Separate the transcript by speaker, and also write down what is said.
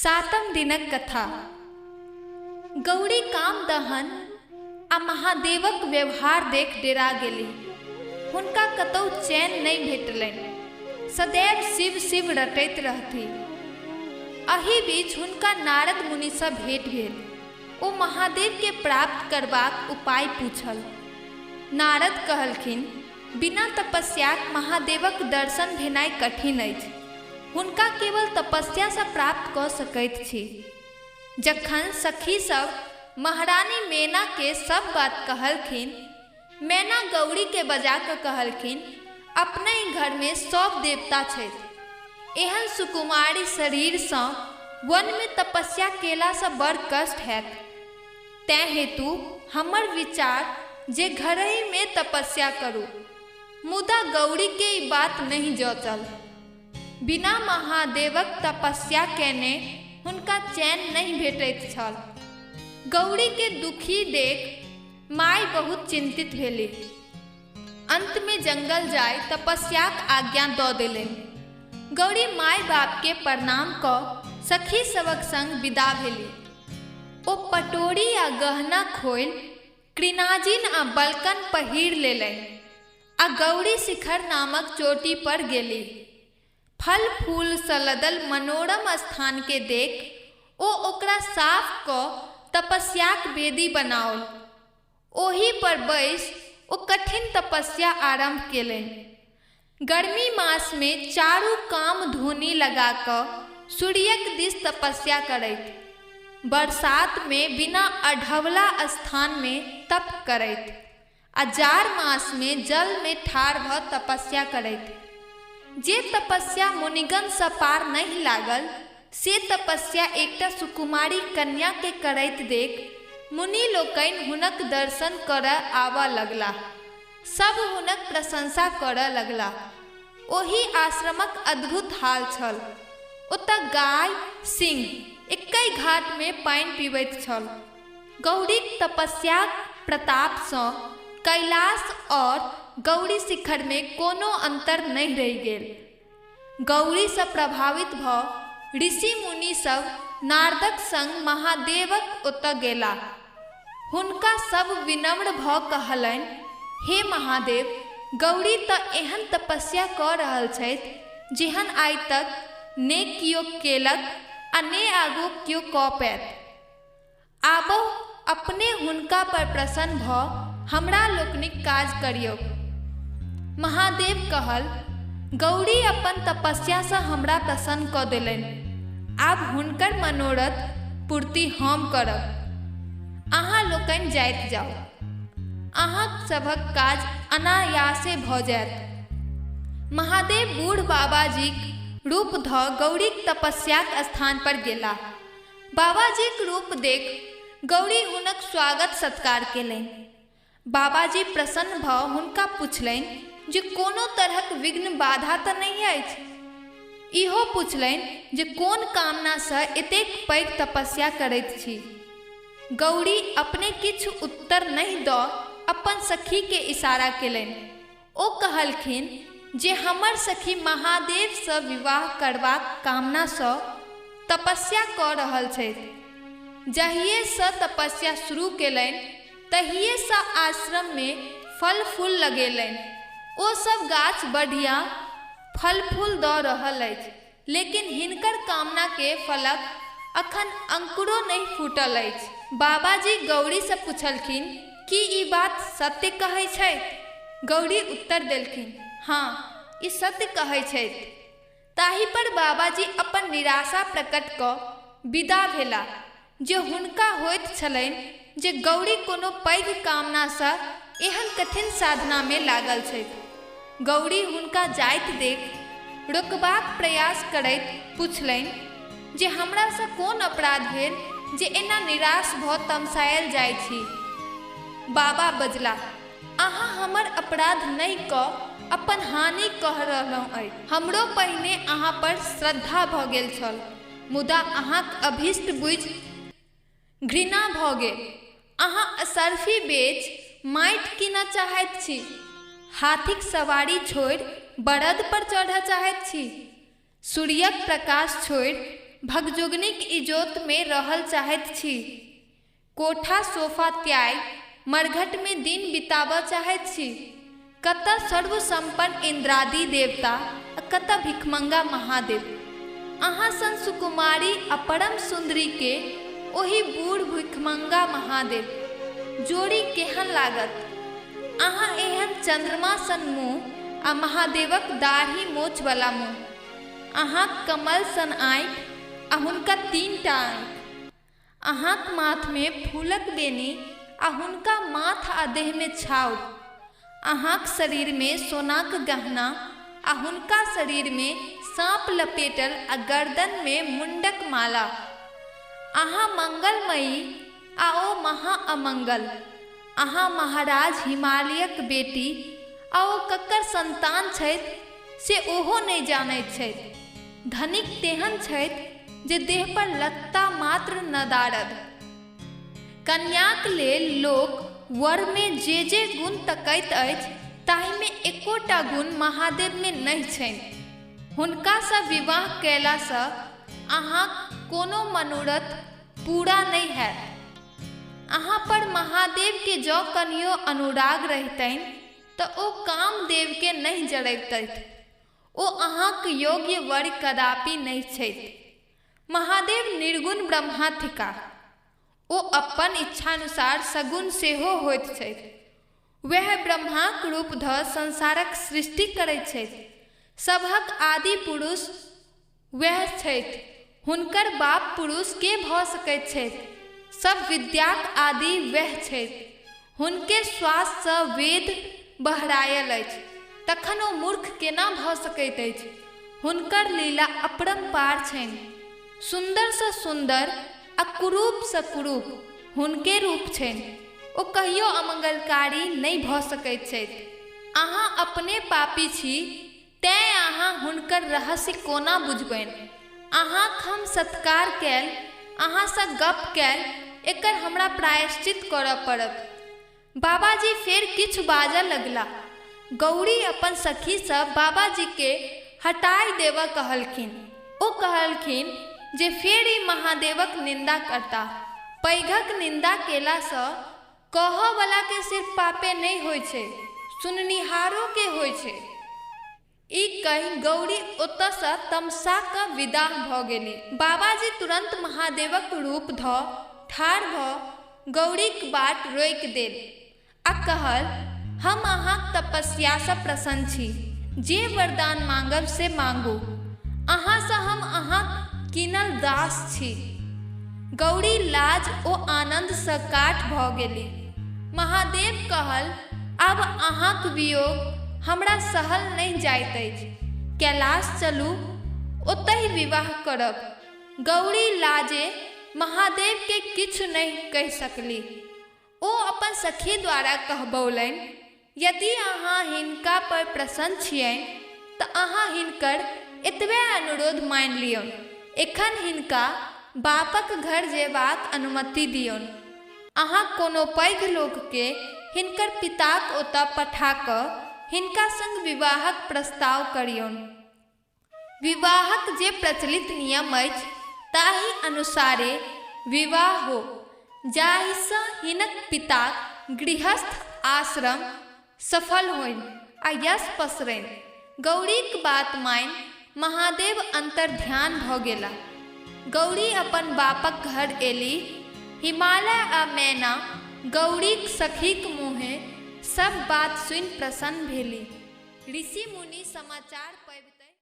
Speaker 1: सातम दिनक कथा। गौरी काम दहन आ महादेवक व्यवहार देख डेरा गेली। हुनका कतौ चैन नहि भेटलनि। सदैव शिव शिव रटैत रहथि। एहि बीच हुनका नारद मुनिसँ भेंट भेल। ओ महादेवके प्राप्त करबाक उपाय पूछल। नारद कहलखिन, बिना तपस्याक महादेवक दर्शन भेनाइ कठिन अछि। हुनका केवल तपस्यासँ प्राप्त कऽ सकैत छी। जखन सखी सब महारानी मेनाके सब बात कहलखिन, मैना गौरीके बजा कऽ कहलखिन, अपनहि घरमे सब देवता छथि। एहन सुकुमारी शरीरसँ वनमे तपस्या केलासँ बड़ कष्ट हैत। तेँ हेतु हमर विचार जे घरहिमे तपस्या करू। मुदा गौरीके ई बात नहि जँचल। बिना महादेवक तपस्या केने हुनका चैन नहि भेटैत छल। गौरीके दुखी देख माय बहुत चिन्तित भेलीह। अन्तमे जंगल जाय तपस्याक आज्ञा दऽ देलनि। गौरी माय बापके प्रणाम कऽ सखी सभक संग विदा भेली। ओ पटोरी आ गहना खोलि कृणाजिन आ बलकन पहिर लेलनि आ गौरी शिखर नामक चोटी पर गेलीह। फल फूलसँ लदल मनोरम स्थानके देख ओ ओकरा साफ कऽ तपस्याक वेदी बनाओल। ओहि पर बैसि ओ कठिन तपस्या आरम्भ केलनि। गर्मी मासमे चारू काम धुनी लगा कऽ सूर्यक दिस तपस्या करैत। बरसातमे बिना अढ़वला स्थानमे तप करैत आ जाड़ मासमे जलमे ठाढ़ भऽ तपस्या करैत। जे तपस्या मुनिगणसँ पार नहि लागल से तपस्या एकटा सुकुमारी कन्याकेँ करैत देख मुनि लोकनि हुनक दर्शन करऽ आबऽ लगलाह। सभ हुनक प्रशंसा करऽ लगलाह। ओहि आश्रमक अद्भुत हाल छल। ओतऽ गाय, सिंह एक्कहि घाटमे पानि पिबैत छल। गौरीक तपस्याक प्रतापसँ कैलाश और गौरी शिखरमे कोनो अन्तर नहि रहि गेल। गौरीसँ प्रभावित भऽ ऋषि-मुनि सभ नारदक संग महादेवक ओतऽ गेलाह। हुनका सभ विनम्र भऽ कहलनि, हे महादेव, गौरी तँ एहन तपस्या कऽ रहल छथि जेहन आइ तक ने कियो केलक आ ने आगू कियो कऽ पाएत। आबहु अपने हुनका पर प्रसन्न भऽ हमरा लोकनिक काज करियौक। महादेव कहल, गौरी अपन तपस्यासँ हमरा प्रसन्न कऽ देलनि। आब हुनकर मनोरथ पूर्ति हम करब। अहाँ लोकनि जाइत जाउ। अहाँक सभक काज अनायासे भऽ जायत। महादेव बूढ़ बाबाजीक रूप धऽ गौरीक तपस्याक स्थान पर गेलाह। बाबाजीक रूप देख गौरी हुनक स्वागत सत्कार केलनि। बाबाजी प्रसन्न भऽ हुनका पुछलनि जे कोनो तरहक विघ्न बाधा तऽ नहि अछि? इहो पुछलनि जे कोन कामनासँ एतेक पैघ तपस्या करैत छी? गौरी अपने किछु उत्तर नहि दऽ अपन सखीकेँ इशारा केलनि। ओ कहलखिन जे हमर सखी महादेवसँ विवाह करबाक कामनासँ तपस्या कऽ रहल छथि। जहिएसँ तपस्या शुरू केलनि तहिएसँ आश्रममे फल-फूल लगेलनि। ओ सभ गाछ बढ़िया फल-फूल दऽ रहल अछि लेकिन हिनकर कामनाके फलक अखन अंकुरो नहि फूटल अछि। बाबाजी गौरीसँ पुछलखिन, की ई बात सत्य कहै छथि? गौरी उत्तर देलखिन, हँ, ई सत्य कहै छथि। ताहि पर बाबाजी अपन निराशा प्रकट कऽ विदा भेलाह जे हुनका होइत छलनि जे गौरी कोनो पैघ कामनासँ एहन कठिन साधनामे लागल छथि। गौरी हुनका जाइत देख रोकबाक प्रयास करैत पुछलनि जे हमरासँ कोन अपराध भेल जे एना निराश भऽ तमसायल जाइ छी? बाबा बजलाह, अहाँ हमर अपराध नहि कऽ अपन हानि कऽ रहलहुँ अछि। हमरो पहिने अहाँ पर श्रद्धा भऽ गेल छल। मुदा अहाँक अभीष्ट बुझि घृणा भऽ गेल। अहाँ असर्फी बेचि माटि कीनऽ चाहैत छी। हाथीक सवारी छोड़ि बड़द पर चढ़ऽ चाहैत छी। सूर्यक प्रकाश छोड़ि भगजोगनीक इजोतमे रहल चाहैत छी। कोठा सोफा त्यागि मरघटमे दिन बिताबऽ चाहैत छी। कतऽ सर्वसम्पन्न इन्द्रादि देवता आ कतऽ भिखमंगा महादेव। अहाँ सन सुकुमारी आ परम सुन्दरीके ओहि बूढ़ भिखमंगा महादेव जोड़ी केहन लागत? अहाँ एहन चन्द्रमा सन मुँह आ महादेवक दाढ़ी मोछवला मुँह। अहाँक कमल सन आँखि आ हुनका 3टा आँखि। अहाँक माथमे फूलक बेनी आ हुनका माथ आ देहमे छाउर। अहाँक शरीरमे सोनाक गहना आ हुनका शरीरमे साँप लपेटल आ गर्दनमे मुण्डक माला। अहाँ मंगलमयी आ ओ महा अमंगल। अहाँ महाराज हिमालयक बेटी आ ओ ककर संतान छथि से ओहो नहि जानैत छथि। धनिक तेहन छथि जे देह पर लत्ता मात्र नदारद। कन्याक लेल लोक वरमे जे जे गुण तकैत अछि ताहिमे एकोटा गुण महादेवमे नहि छनि। हुनकासँ विवाह कयलासँ अहाँक कोनो मनोरथ पूरा नहि हैत। अहाँ पर महादेवके जँ कनियो अनुराग रहितनि तऽ ओ कामदेवके नहि जरैबतथि। ओ अहाँक योग्य वर कदापि नहि छथि। महादेव निर्गुण ब्रह्मा थिकाह। ओ अपन इच्छानुसार सगुण सेहो होइत छथि। वएह ब्रह्माक रूप धऽ संसारक सृष्टि करैत छथि। सभक आदि पुरुष वएह छथि। हुनकर बाप पुरुष के भऽ सकैत छथि? सब विद्याक आदि वएह छथि। हुनके श्वाससँ वेद बहरायल अछि। तखन ओ मूर्ख केना भऽ सकैत अछि? हुनकर लीला अपरम्पार छनि। सुन्दरसँ सुन्दर आ कुरूपसँ कुरूप हुनके रूप छनि। ओ कहियो अमंगलकारी नहि भऽ सकैत छथि। अहाँ अपने पापी छी तेँ अहाँ हुनकर रहस्य कोना बुझबनि? अहाँक हम सत्कार कयल, अहाँसँ गप्प कयल, एकर हमरा प्रायश्चित करऽ पड़त। बाबाजी फेर किछु बाजऽ लगलाह। गौरी अपन सखीसँ बाबाजीकेँ हटाय देबऽ कहलखिन। ओ कहलखिन जे फेर ई महादेवक निन्दा करताह। पैघक निन्दा केलासँ कहऽवलाके सिर्फ पापे नहि होइ छै, सुननिहारोके होइ छै। ई कहि गौरी ओतऽसँ तमसा कऽ विदाह भऽ गेली। बाबाजी तुरन्त महादेवक रूप धऽ ठाढ़ भऽ गौरीक बाट रोकि देल आ कहल, हम अहाँक तपस्यासँ प्रसन्न छी। जे वरदान माँगब से माँगू। अहाँसँ हम अहाँक कीनल दास छी। गौरी लाज ओ आनन्दसँ काठ भऽ गेली। महादेव कहल, आब अहाँक वियोग हमरा सहल नहि जाइत अछि। कैलाश चलू, ओतहि विवाह करब। गौरी लाजे महादेवकेँ किछु नहि कहि सकली। ओ अपन सखी द्वारा कहबौलनि, यदि अहाँ हिनका पर प्रसन्न छियनि तऽ अहाँ हिनकर एतबे अनुरोध मानि लियौन। एखन हिनका बापक घर जेबाक अनुमति दियौन। अहाँ कोनो पैघ लोककेँ हिनकर पिताक ओतऽ पठा कऽ हिनका संग विवाहक प्रस्ताव करियौन। विवाहक जे प्रचलित नियम अछि ताहि अनुसारे विवाह हो, जाहिसँ हिनक पिताक गृहस्थ आश्रम सफल होइन आ यश पसरनि। गौरीक बात मानि महादेव अन्तर्ध्यान भऽ गेलाह। गौरी अपन बापक घर एलीह। हिमालय आ मैना गौरीक सखीक मुँहेँ सभ बात सुनि प्रसन्न भेलीह। ऋषि मुनि समाचार पबितहि